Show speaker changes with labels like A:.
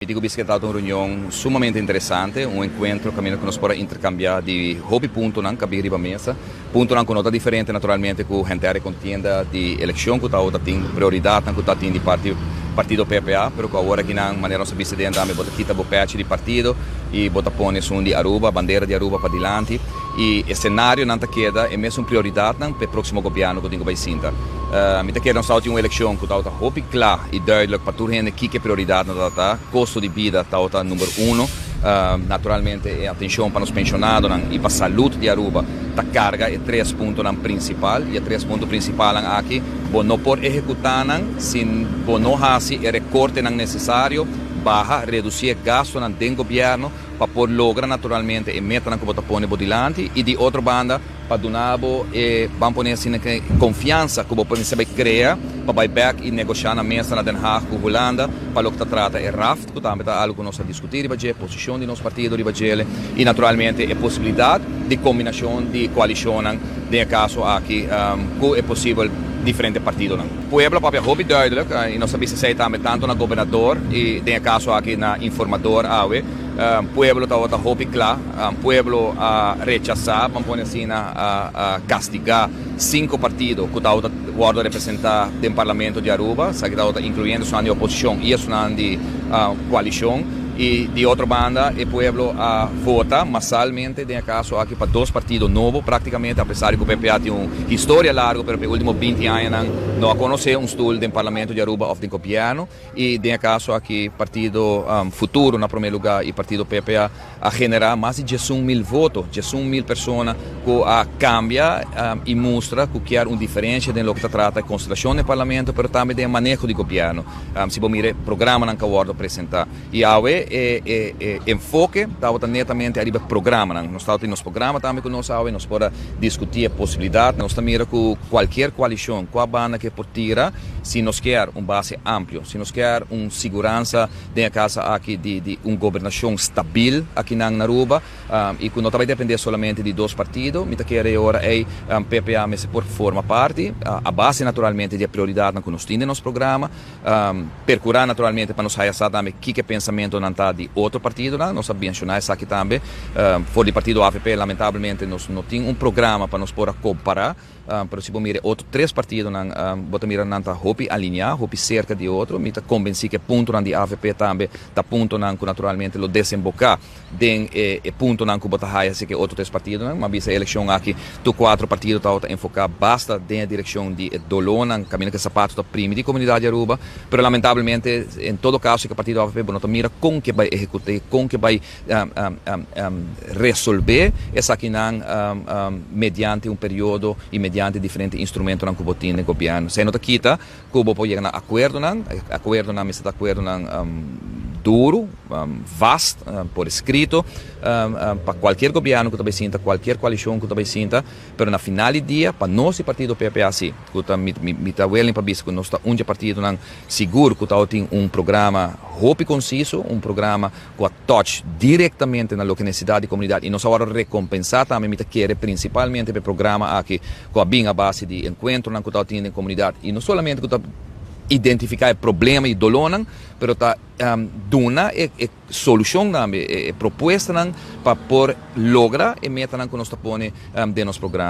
A: Mi tin cu bisa cu tabata un reunion sumamente interesante, un encuentro caminda cu nos por a intercambia di hopi puntonan cu a bin riba mesa, puntonan cu no ta diferente naturalmente cu henter e contienda di eleccion cu tabata tin, prioridadnan cu ta tin di parti partido PPA, pero cu awor akinan manera nos a bisa den tambe bo ta kita bo pechi di partido y bo ta pone esun di Aruba, bandera di Aruba padilanti y e scenarionan ta keda e mesun prioridadnan p'e proximo gobierno cu tin cu bay sinta. Mi ta kere nos tabata tin un eleccion cu tabata hopi cla y duidelijk pa tur hende kiko e prioridadnan tabata. Costo di bida tabata number uno. Naturalmente e atencion pa nos pensionadonan y pa salud di Aruba ta carga e tres puntonan principal. Y e tres punto principalnan aki bo no por ehecuta nan sin bo no haci e recortenan necesario, baha, reduci e gastonan den gobierno pa por logra naturalmente e metanan cu bo ta pone bo dilanti y di otro banda pa duna bo e, ban pone asina, ke confiansa cu bo por mester bay crea pa bay bek y negocia na mesa na Den Haag cu Hulanda pa loke ta trata e RAFT, cu tambe ta algo cu nos a discuti riba dje, posicion di nos partido riba djele y naturalmente e posibilidad di combinacion di coalicionnan den e caso aki cu e posibel diferente partidonan. Pueblo a papia hopi duidelijk y nos a bisa esey tambe tanto na gobernador y den e caso aki na informador awe. Pueblo tabata hopi cla. Pueblo a rechasa, ban pone asina, a castiga cinco partido cu tabata wordo representa den Parlamento di Aruba. Esaki tabata incluyendo esunnan di oposicion y esunnan di coalicion. Y di otro banda e pueblo a vota masalmente den e caso aki pa dos partido nobo practicamente, apesar di cu PPA tin un historia largo, pero pa e ultimo 20 añanan no a conoce un stoel den Parlamento di Aruba of den gobierno. Y den e caso aki partido Futuro na prome lugar y partido PPA a genera mas di 11.000 voto, 11.000 persona cu a cambia y mustra cu kier un diferencia den loke ta trata e constelacion den Parlamento, pero tambe den e maneho di gobierno. Si bo mira e programanan cu a wordo presenta. Y awe e enfoke tabata netamente ariba e programanan. Nos tabata tin nos programa tambe cu nos awe, nos por a discuti e posibilidad. Nos ta mira cu cualkier coalicion, cua banda ke por tira, si nos kier un base amplio, si nos kier un siguransa den e casa aki di un gobernacion stabil akinan na Aruba y cu no ta bay depende solamente di dos partido, mi ta kere e ora ey PPA mester por forma parti, a base naturalmente di e prioridadnan cu nos tin den nos programa. Percura naturalmente pa nos haya sa tambe kiko e pensamentonan ta di otro partidonan. Nos a menciona esaki tambe. For di partido avp lamentablemente nos no tin un programa pa nos por a compara. Pero si bo mira e otro tres partidonan, bo ta mira nan ta hopi alinea, hopi cerca di otro. Mi ta convenci cu e puntonan di avp tambe ta puntonan cu naturalmente lo desemboca den e puntonan cu bo ta haya si cu e otro tres partidonan. Ma bisa e eleccion aki tur cuatro partido tabata enfoca basta den e direccion di e dolornan caminda cu e zapato ta primi di comunidad di Aruba. Pero lamentablemente en todo caso cu e partido avp bo no ta mira con ke bay ehecuta, con ke bay resolve esakinan mediante un periodo y mediante diferente instrumentonan cu bo tin den gobierno. Esey no ta kita cu bo por yega na acuerdonan, acuerdonan mester ta acuerdonan duro, vast, por escrito, pa cualkier gobierno cu ta bay sinta, cualkier coalicion cu ta bay sinta, pero na final di dia, pa nos di partido PPA si, cu ta mi ta willing pa bisa cu nos ta un dje partidonan sigur cu tabatin un programa hopi conciso, un programa cu a touch directamente na loke necesidad di comunidad y nos a worde recompensa tambe, mi ta kere, principalmente pa e programa aki cu a bin a base di encuentronan cu tabatin den comunidad y no solamente cu ta identifica e problema y dolornan, pero ta duna e solucion tambe, e propuestanan pa por logra e metanan cu nos ta pone den nos programa.